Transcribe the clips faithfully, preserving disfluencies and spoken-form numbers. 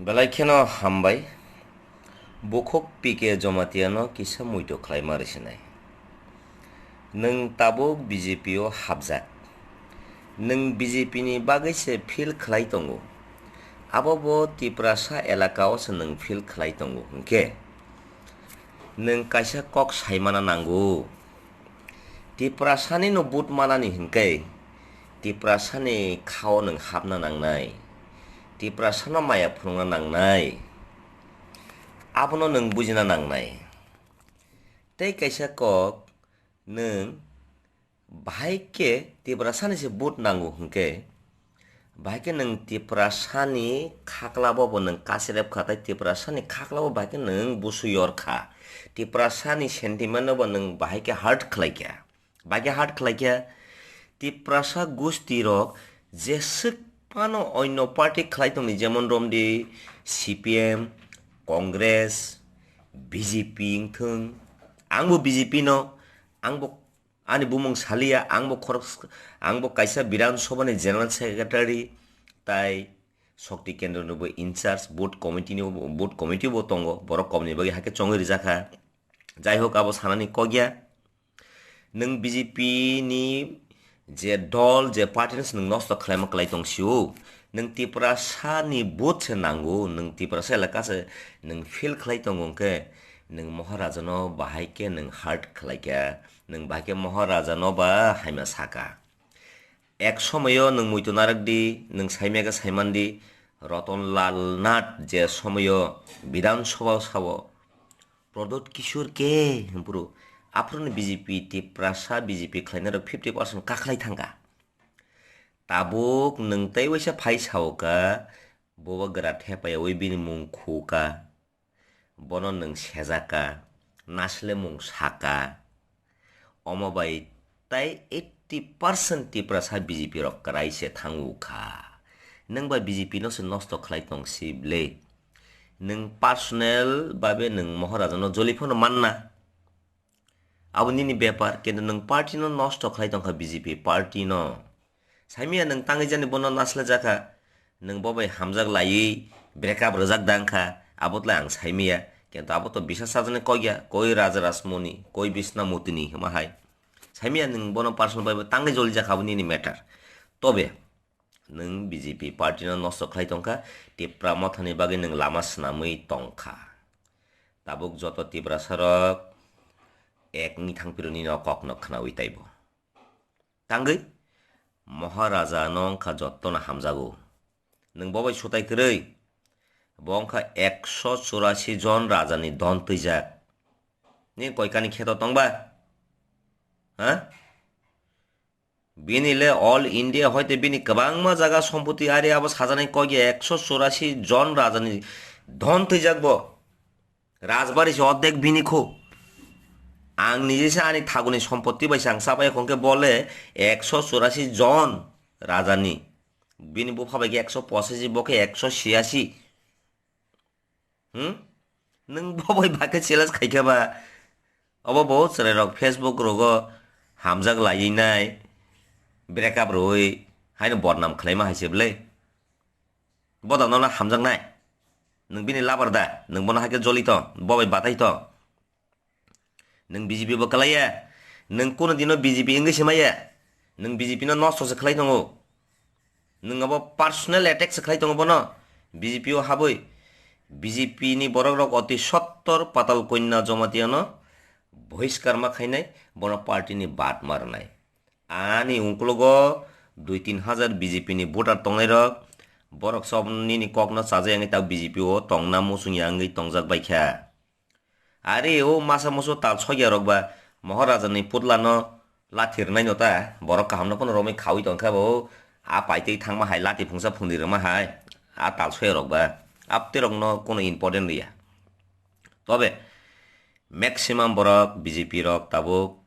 Belai kheno hambai. Bukhuk P K Jamatia no kisa muito khlaima rwsinai. Nwng tabuk B J P o hapjak. Nwng B J P ni bagwi se feel khlai tongo. Abo bo Tiprasa elaka o se nwng feel khlai tongo hwnkhe nwng kaisa kok saimana nango. Tiprasani no vote manani hwnkhe Tiprasani khao nwng hapna nangnai. Tiprasano maya phunukna nangnai. Abono nwng bujina nangnai. Tei kaisa kok, nwng bahai khe Tiprasani se vote nango hwnkhe, bahai khe nwng Tiprasani khaklabo bo nwng kacherep kha, tei Tiprasani khaklabo bahai khe nwng busu yor kha. Tiprasani sentiment no bo nwng bahai khe hurt khlai kha. Bahai khe hurt khlai kha. Tiprasa gusti rok jeswk phano onno party khlai tongdi, jemon romdi C P M, Congress, B J P wngthung. Angbo B J P no, angbo ani bumung saliya, angbo khorok, angbo kaisa Bidhan Sabha ni General Secretary, tai Shakti Kendra ni bo in charge, board committee ni, board committee bo tongo, borok kom ni bagwi hakhe chongwi rijak kha. Jai hok, abo sanani kok ya. Nwng B J P ni je dol, je party no se nwng nosto khlaima kwlai tong sio. Nwng Tiprasa ni vote se nango, nwng Tiprasa elaka se nwng feel khlai tongo hwnkhe, nwng Maharaja no bahai khe nwng hurt khlai kha, nwng bahai khe Maharaja no ba hamya saka. Ek somoyo nwng muitu narwk di, nwng saimya khe saiman di, Ratan Lal Nath je somoyo Bidhan Sabha o sao, Pradyot Kishore ke, hwnphuru aphuru ni B J P Tiprasa B J P khlainai rok fifty percent kakhlai thangkha. Tabuk nwng tei waisa phai sao ka, bobo gra thepayaui bini mung khu ka, bono nwng sejak ka, nasle mung saka. Omo bai tai eighty percent Tiprasa B J P rok kwrai se thango kha. Nwng ba B J P no se nosto khlai tong si ble. Nwng personal babe nwng Maharaja no joli phano manna. Abo nini bepar, kintu nwng party no nosto khlai tong kha B J P party no. Saimia nwng tangwi jani bono naslajak kha. Nwng bo bai hamjak laiwi break up rwjak dang kha, abo tlai ang saimia. Kintu abo to bisa sajani kok ya, koi Raja Rasmoni, koi Bisna Mutini hwnma hai. Saimia nwng bono personal bai bo tangwi jolijak kha abo nini matter. Tobe nwng B J P party no nosto khlai tong kha, Tipra Mothani bagwi nwng lama swnamwi tong kha. Tabuk joto Tiprasa rok ek ni thang phiro nini o kok no khnawi taibo. Tangwi Maharaja no wngkha jotono hamjago. Nwng bo bai sutai kwrwi. Bo wngkha ekso churasi jon raja ni don twijak. Ni koikani kheto tongba? Ha? Bini le all India hoite bini kwbangma jaga sompoti ari abo sajanai kok ya ekso churasi jon raja ni don twijak bo. Rajbari se ordek bini kho. Ang nije se ani thaguni sompoti bai se ang chabai khon khe bole ekso churasi jon rajani. Bini bupha bai khe ekso pochashi, bo khe ekso chhiyasi. Hmm? Nwng bo bai ba khe challenge khai khe ba. Obo bo chwrai rok Facebook rogo hamjak laiwi nai, break up rwui haino bodnam khlaima hai se bwle. Bo da nono hamjaknai. Nwng bini labar da, nwng bono hai khe joli tong, bo bai batai tong. Nwng B J P bo kwlaiya, nwng kuno dino B J P wngwi se maya, nwng B J P no nosto se khlai tongo. Nwng abo personal attack se khlai tongo bono, B J P o habwi. B J P ni borok rok oti sottor Patal Kanya Jamatia no bohiskar ma khainai, bono party ni bad ma rwnai. Ani ungkulugo dui tin hajar B J P ni voter tongnairok, borok sob nini kokno chajak wngwi ta B J P o tongna muchung ya wngwi tongjak bai kha. Are o masa musu tal sokya rok ba Maharaja ni putla no lathi rwnai no ta, borok kaham no phano romwi khawi tong kha bo, a paitwi thangma hai lati phungsa phungdi rwma hai, a tal sokya rok ba, apte rok no kono important riya. Tobe maximum borok B J P rok tabuk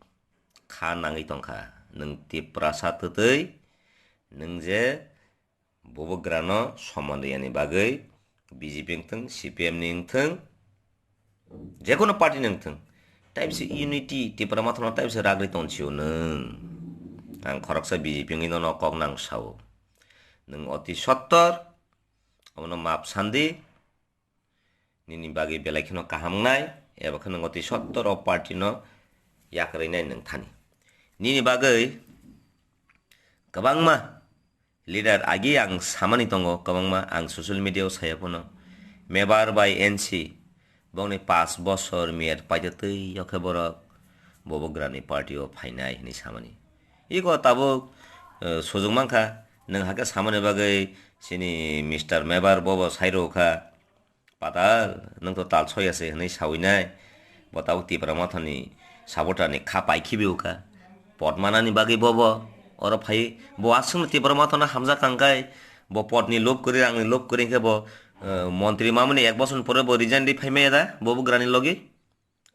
kha nangwi tongkha. Nwng Tiprasa twtwi nwng je bubagrano soman riyani bagwi B J P wngthwng, C P M ni wngthwng, jekono party ni wngthwng, taibse unity Tipra Mothano taibse ragri tonsio nwng. Ang khoroksa B J P wngwi nono kok nang sao. Nwng oti sottor, omono map sandi, nini bagwi belai kheno kaham wngnai, eba khe nwng twi sottor o party no yakarwi nai nwng thani. Nini bagwi kwbangma leader agi ang samani tongo, kwbangma ang social media o saya phano, Mebar bai N C, bongni paanch bosor miyat paitwtwi o khe borok Bubagrani party o phainai hinwi samani. Iko tabuk, eh, sujung mankha, nwng hakhe samani bagwi chini Mister Mebar bobo sairokha, "Patal, nwng to tal soi ase," hinwi sawi nai. Bo tabuk Tipra Mothani supporter ni kha pai khibi ukha. Pot manani bagwi bobo oro phai, bo aswkno Tipra Mothano hamjak kangkai, bo potni lob kwrwi, rangni lob kwrwi khe bo, eh, montri mamani ek bosor pore bo resign di phai maya da, Bubagrani logi.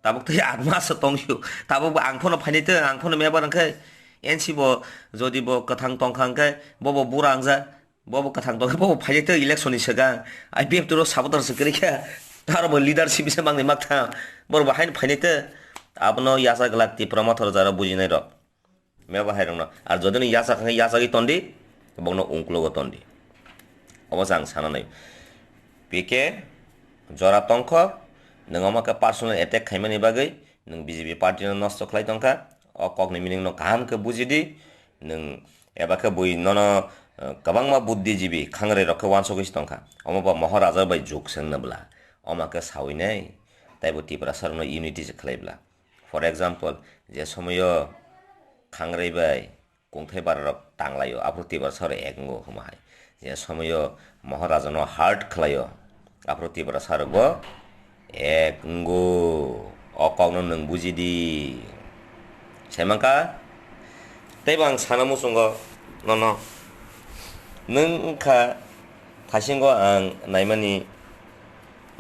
Tabuk tei atma se tongsu. Tabuk bo ang phano phainai te, ang phano Mebar wngkhe N C bo, jodi bo kwthang tongkha hwnkhe, bo bo bura wngja, bo bo kwthang tongkhe, bo bo phainai te election ni swkang. I P F T ro supporter se kwrwi khe, aro bo leadership se mangni makthang. Boro bo haino phainai te, abono yacha glak Tipra Motha rok jara bujinai rok. Mebar hai rokno. Ar jodi no yachak hwnkhe yachagwi tondi, bokno ungklogo tondi. Obo se ang sana nai. P K jora tongkho, nwng omo khe personal attack khaimani bagwi nwng B J P party no nosto khlai tongkha. O kokni meaning no kaham khe buji di. Nwng eba khe bui nono, eh, kwbangma buddhijibi khangrwi rok khe wansugwi se tongkha. Omo ba Maharaja bai juk se wngna bwla. Omo khe sawi nai. Taibo Tiprasa rokno unity se khlai bwla. For example, je somoyo khangrwi bai kungthai bara rok tanglaio, aphuru Tiprasa rok ek wngo hwnma hai. Je somoyo Maharaja no hurt khlaio, aphuru Tiprasa rok bo ek wngo. O kok no nwng buji di. Sai mankha? Teibo ang sana muchungo nono. Nwng wngkha thaisingo ang naimani.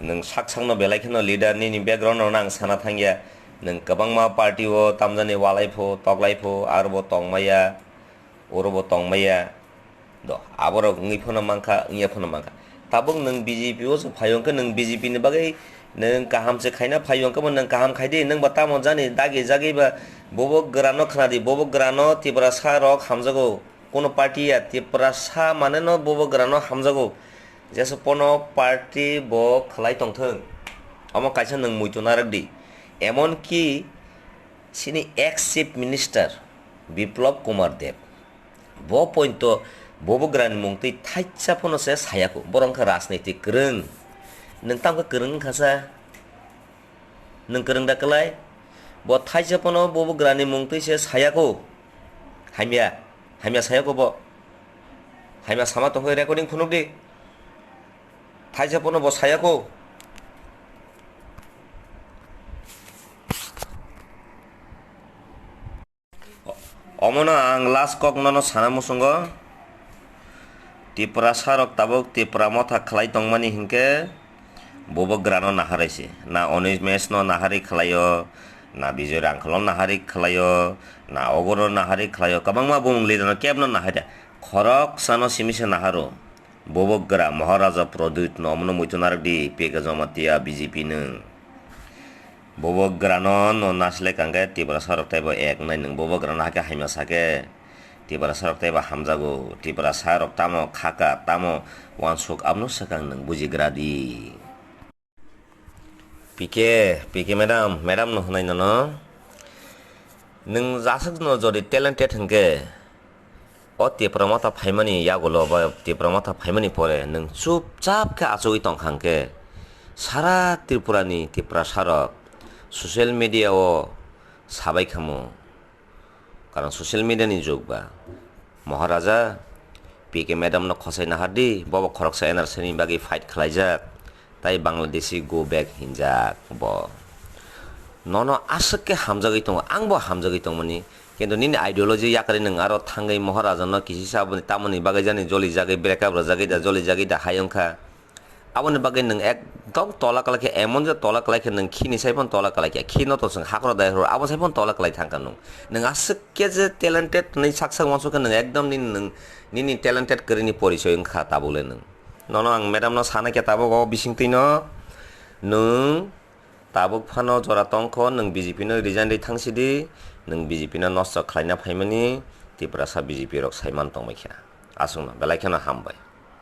Nwng sak sakno belai kheno leader nini background no ang sana thangya. Nwng kwbangma party o tamjani walai pho, toklai pho, aro bo tongmaya, oro bo tongmaya. Do, aborok wngwi phano mankha, wngya phano mankha. Tabuk nwng B J P o se phaio hwnkhe nwng B J P ni bagwi nwng kaham se khaina phaio hwnkhe bo nwng kaham khai di, nwng ba tamo jani dagi jagwi ba bobo gwrano khna di, bobo gwrano Tiprasa rok hamjago. Kono party ya Tiprasa mane no bobo gwrano hamjago. Jesa pono party bo khlai tongthwng. Omo kaisa nwng muitu narwk di. Emon ki chini ex chief minister Biplab Kumar Deb. Bo pointo bobo gwrani mung twi thaisa pono se sayako. Borok wngkha rajniti kwrwng. Nwng tamo khe kwrwng wngkha sa? Nwng kwrwng da kwlai? Bo thaisa pono bobo gwrani mung twi se sayako. Hamya, hamya sayako bo. Hamya sama tongkhe recording phunuk di. Thaisa pono bo sayako. Omono ang last kok nono sana muchungo. Tiprasa rok tabuk Tipra Motha khlai tongmani hinkhe bobo gwrano naharwi se. Na Onimesh no naharwi khlaio, na Bijoy Rangkhal no naharwi khlaio, na ogono naharwi khlaio, kwbangma bumung leader no kebno naharya. Khoroksano simi se naharo. Bobo gwra Maharaja Pradyut no omono muitu narwk di, P K Jamatia B J P nwng. Bobo gwrano no nasilai kangkhe Tiprasa rok teibo ek wngnai nwng. Bobo gwrano hakhe hamya sakhe Tiprasa rok teibo hamjago. Tiprasa rok tamo khaka, tamo wansuk, abono swkang nwng bujigra di. P K, P K madam, madam no hwnwi nono. Nwng jaswkno jodi talented hwnkhe, o Tipra Motha phaimani yagulo ba Tipra Motha phaimani pore nwng chupchap khe achugwi tongkha hwnkhe, sara Tripura ni Tiprasa rok social media o sabai khamu. Karon social media ni jug ba. Maharaja, P K madam no khosai nahar di, bobo khoroksa N R C ni bagwi fight khlaijak, tai Bangladeshi go back hinjak bo. Nono aswk khe hamjagwi tongo, ang bo hamjagwi tongmani, kintu nini ideology yakarwi nwng aro thangwi Maharaja no kisisa aboni tamoni bagwi jani joli jagwi break up rwjagwi da, joli jagwi da hai wngkha. Aboni bagwi nwng ekdom tola kwlai khe, emon je tola kwlai khe nwng khini sai phano tola kwlai khe, khino to chwng hakro dai horo, abo sai phano tola kwlai thang kha nwng. Nwng aswk khe je talented hwnwi sak sak uansuk khe nwng ekdom nini nwng, nini talented kwrwini porichoi wngkha tabuk le nwng. Nono ang madam no sana khe tabuk o bisingtwi no nwng tabuk phano jora tong kho, nwng B J P no resign rwi thang sidi, nwng B J P no nosto khlaina phaimani, Tiprasa B J P rok sai man tongbai kha. Aswkno belai kheno hambai.